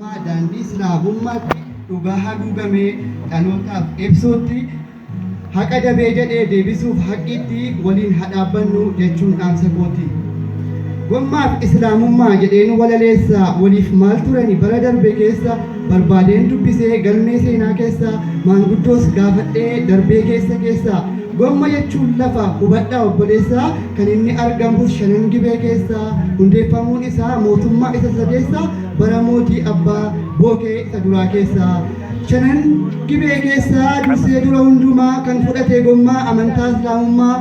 Daandii Islaamummaatti dhugaa haguugamee dhalootaaf ibsuutti haqa dabee jedhee deebisuuf haqqiitti waliin haa dhaabbannu jechuun dhaamsa kooti. Gommaaf Islaamummaa jedheen walaleessa waliif maal turani bara darbe keessa barbaadeen dubbisee galmee seenaa keessa maanguddoos gaafadhee darbee keessa keessa Gomma jechuun lafa hubadhaa obboleessa kan inni argamus Shanan Gibee keessa hundeeffamuun isaa mootummaa isa sadeessa bara mootii abbaa Bookee isa duraa keessa. Shanan Gibee keessa dursee dura hundumaa kan fudhate Gommaa amantaa Islaamummaa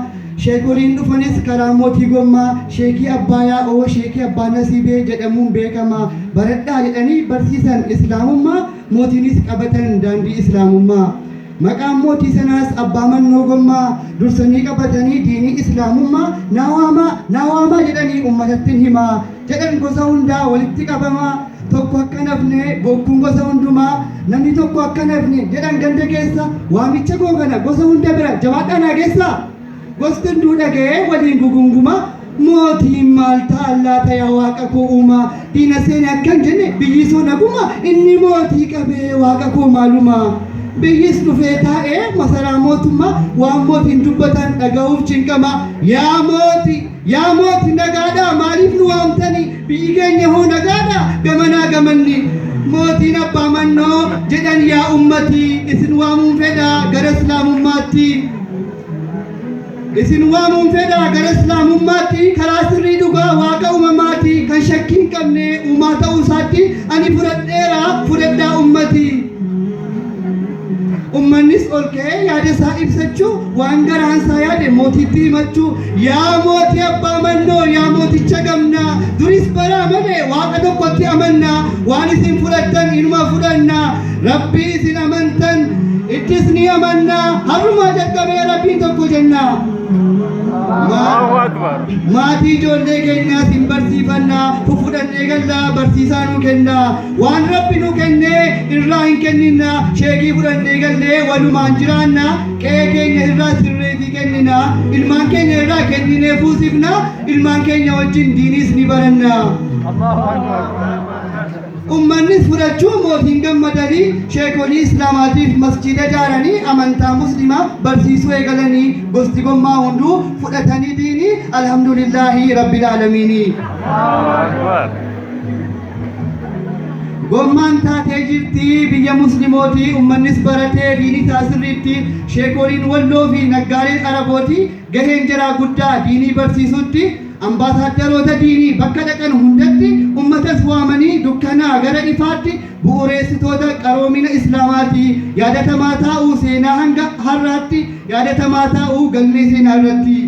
Sheekoliin dhufanis karaa mootii Gommaa Sheekii Abbaa Yaa'oo Sheekii Abbaa Nasiibee jedhamuun beekama baradhaa jedhanii barsiisan Islaamummaa mootiinis qabatan daandii Islaamummaa. Maqaan mootii sanaas Abbaa Mannoo Gommaa dursanii qabatanii diinii Islaamummaa naa waamaa, naa waamaa jedhanii ummatattin himaa jedhan gosa hundaa walitti qabamaa tokko akka hin hafne bokkuun gosa hundumaa namni tokko akka hin hafne jedhan ganda keessa waamicha koo kana gosa hunda bira jabaadhaa naa geessaa. Gosti hunduu dhaga'ee waliin gugunguma Mootiin maal ta'an laata yaa waaqa koo uumaa Diina seene akka hin jenne biyyi soo naguma Inni mootii qabee waaqa koo maaluma Biyyis dhufee taa'ee masaraa mootummaa Waan mootiin dubbatan dhaga'uuf cinqama Yaa mooti yaa mooti nagaadhaa maaliif nu waamtani Biyyi keenya hoo nagaadhaa gamanaa gamanni Mootiin abbaa mannoo jedhan yaa ummati Isin waamuun fedha gara islaamummaatti Isin waamuun fedha gara Islaamummaatti karaa sirrii dhugaa waaqa uumamaati kan shakkii hin qabne uumaa ta'uu isaatti ani fudhadheera fudhadhaa ummati. Ummannis ol ka'ee yaada isaa ibsachuu waan garaan isaa yaade mootiitti himachuu yaa mootii abbaa mannoo yaa mooticha gamnaa duris baraa malee waaqa tokkotti amannaa waan isin fudhattan inuma fudhannaa Rabbii isin amantan ittis ni amanna har'umaa jalqabee Rabbiin tokko jenna. Allahu Akbar. Maatii ijoollee keenyaas hin barsiifanna fufudhannee gallaa barsiisaa nuu kenna waan Rabbi nuu kennee irraa hin kenninna sheekii fudhannee gallee walumaan jiraanna qe'ee keenya irraa sirreetii kennina ilmaan keenya irraa kenninee fuusifna ilmaan keenya wajjin diiniis ni baranna. Allahu Akbar. Ummannis fudhachuu mootiin gammadanii sheekolii Islaamaatiif masjiida ijaaranii amantaa muslimaa barsiisuu eegalanii gosti gommaa hunduu fudhatanii diinii alhamdulillaahi rabbil aalamiinii. Allahu Akbar. Gommaan taatee jirti biyya muslimootii ummannis baratee diinii isaa sirriitti sheekoliin walloo fi naggaareen arabooti gaheen jaraa guddaa diinii barsiisuutti Ambaasaaddaroota diinii bakka dhaqan hundatti ummatas waamanii dukkanaa gara ifaatti bu'ureessitoota qaroomina Islaamaati. Yaadatamaa taa'u seenaa hanga har'aatti yaadatamaa taa'u galmee seenaa irratti.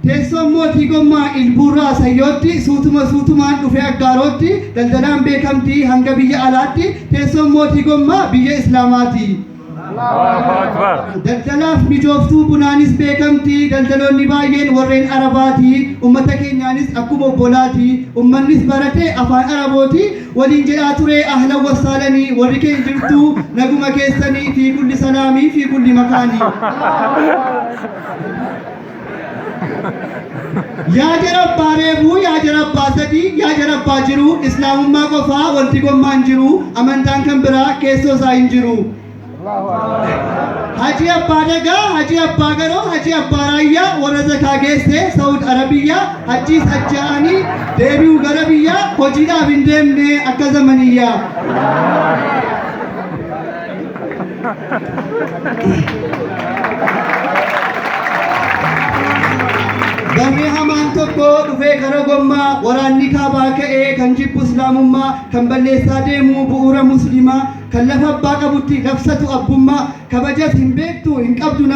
Teessoon mootii Gommaa Ilbuurraa Sayyootti suutuma suutumaan dhufee Aggaarootti daldalaan beekamti hanga biyya alaatti teessoon mootii Gommaa biyya Islaamaati. Allahu Akbar. Daldalaaf mijooftuu bunaanis beekamti. Daldaloonni baay'een warreen Arabaati. Ummata keenyaanis akkuma obbolaati. Ummannis barate afaan Arabooti. Waliin jedhaa ture ahlan wassaalanii warri keenya jirtu naguma keessanii fi kulli salaamii fi kulli makaanii. Yaa jara abbaa reebuu, yaa jara abbaa sadii, yaa jara abbaa jiruu, Islaamummaa qofaa wanti gommaan jiru, amantaan kan biraa keessoo isaa hin jiru. Hajii abbaa dagaa, hajii abbaa garoo, hajii abbaa raayyaa, warra zakaa geesse Saud Arabiyyaa, hajjiis hajjaa'anii deebi'u gara biyyaa, hojiidhaaf hin deemne akka zamaniyyaa. Barri hamaan tokko dhufee kara gommaa waraanni kaabaa ka'ee kan jibbu islaamummaa kan balleessaa deemu bu'uura muslimaa kan lafa abbaa qabutti labsatu abbummaa kabajas hin beektu hin qabdu.